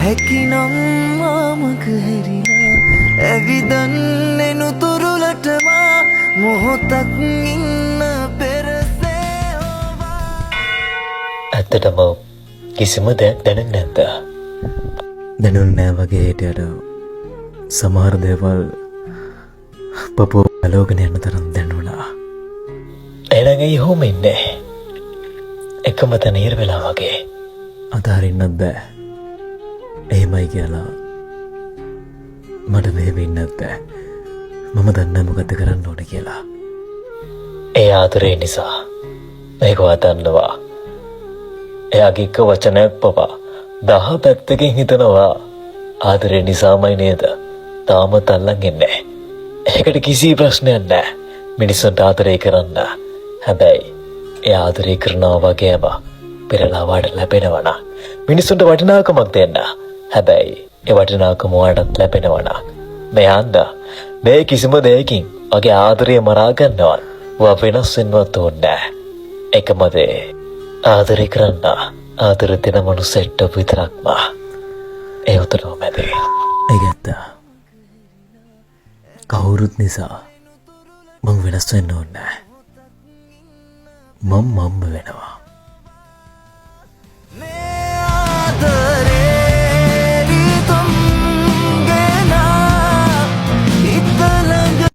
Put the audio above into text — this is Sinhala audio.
හැකිනම් මාමක හැරිලා ඇවිදන්නේ නුතුරුලට මා මොහොතක් ඉන්න පෙරසේ හොවා. ඇත්තටම කිසිම දෙයක් දැනෙන්නේ නැද්ද? දැනුන්නේ නෑ වගේ හිටියට සමහර දේවල් පපුව ගලවගෙන යන තරම් දැනුණා. එහෙනම් ඇයි ඔහොම ඉන්නේ? එකම තැන හිර වෙලා වගේ. අතහරින්නත් බෑ. එහෙමයි කියලා මට මෙහෙම ඉන්නත් බෑ. මම දන්නේ මොකද්ද කරන්න ඕන කියලා. ඒ ආදරේ නිසා. ඒක ඔයා දන්නවා. එයාගේ එක වචනයක් පවා 10 පැත්තකින් හිතනවා. ආදරේ නිසාමයි නේද? තාමත් අල්ලන් ඉන්නේ. ඒකට කිසි ප්‍රශ්නයක් නෑ. මිනිස්සුන්ට ආදරේ කරන්න. හැබැයි ඒ ආදරේ කරනවා වගේම පෙරලා වාට ලැබෙනවා නම් මිනිස්සුන්ට වටිනාකමක් දෙන්න. හැබැයි ඒ වටිනාකම ඔයාටත් ලැබෙනවා නම් මේ යන්න මේ කිසිම දෙයකින් වගේ ආදරය මරා ගන්නවත් ඔයා වෙනස් වෙන්නවත් ඕනේ නෑ. එකම දේ, ආදරේ කරන්න ආදර දෙන මනුස්සයෙක්ට විතරක්ම. ඒ උතරම ඇති. ඒක ඇත්ත. කවුරුත් නිසා මං වෙනස් වෙන්න ඕනේ නෑ. මං මම්ම වෙනවා.